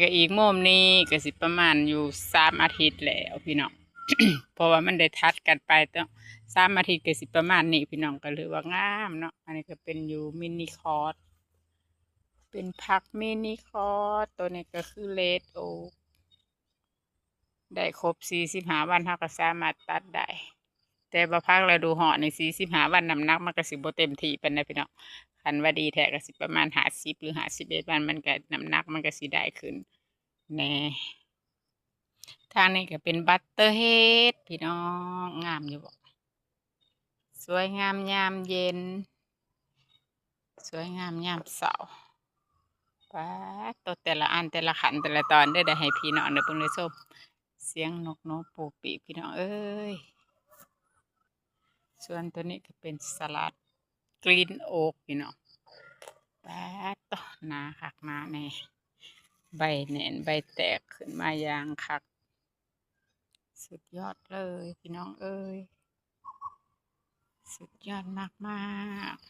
ກໍອີກມຸມນີ້ກໍຊິປະມານຢູ່ສາມອາທິດແລ້ວພີ່ນ້ອງ ເພາະວ່າມັນໄດ້ຖັດກັນໄປເນາະ ສາມອາທິດກໍຊິປະມານນີ້ພີ່ນ້ອງ ກໍຖືວ່າງາມເນາະ. ອັນນີ້ກໍເປັນຢູ່ມິນິຄອດ ເປັນຜັກມິນິຄອດ ໂຕນີ້ກໍຄືເຣດໂອກ ໄດ້ຄົບສີ່ສິບຫ້າວັນ ເຮົາກໍສາມາດຕັດໄດ້. ແຕ່ວ່າຜັກລະດູຮ້ອນນີ້ ສີ່ສິບຫ້າວັນ ນ້ຳໜັກມັນກໍຊິບໍ່ເຕັມທີ່ປານໃດພີ່ນ້ອງ. ຄັນວ່າດີແທ້ກໍຊິປະມານຫ້າສິບ ຫຼື ຫ້າສິບເອັດວັນ ມັນກໍ ນ້ຳໜັກມັນກໍຊິໄດ້ຂຶ້ນແດ່. ທາງນີ້ກໍເປັນບັດເຕີເຮດພີ່ນ້ອງ ງາມຢູ່ບໍ່? ສວຍງາມຍາມເຢັນ ສວຍງາມຍາມເຊົ້າ. ປາດໂຕ ແຕ່ລະອັນ ແຕ່ລະຂັ້ນ ແຕ່ລະຕອນເດີ ໄດ້ໃຫ້ພີ່ນ້ອງໄດ້ເບິ່ງໄດ້ຊົມ. ສຽງນົກໂນໂປປີກ ພີ່ນ້ອງເອີຍ. ສ່ວນໂຕນີ້ກໍເປັນສະຫຼັດກຣີນໂອກພີ່ນ້ອງ. ປາດໂຕ ໜາຄັກໜາແນ່ ໃບແໜ້ນໃບແຕກຂຶ້ນມາຢ່າງຄັກ. ສຸດຍອດເລີຍພີ່ນ້ອງເອີຍ ສຸດຍອດມາກໆ.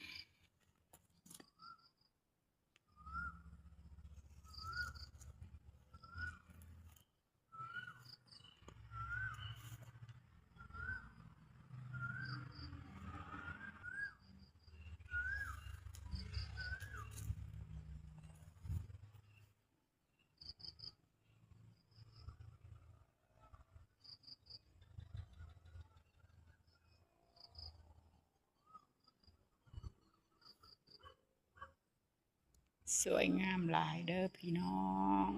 ສວຍງາມຫຼາຍເດີພີ່ນ້ອງ.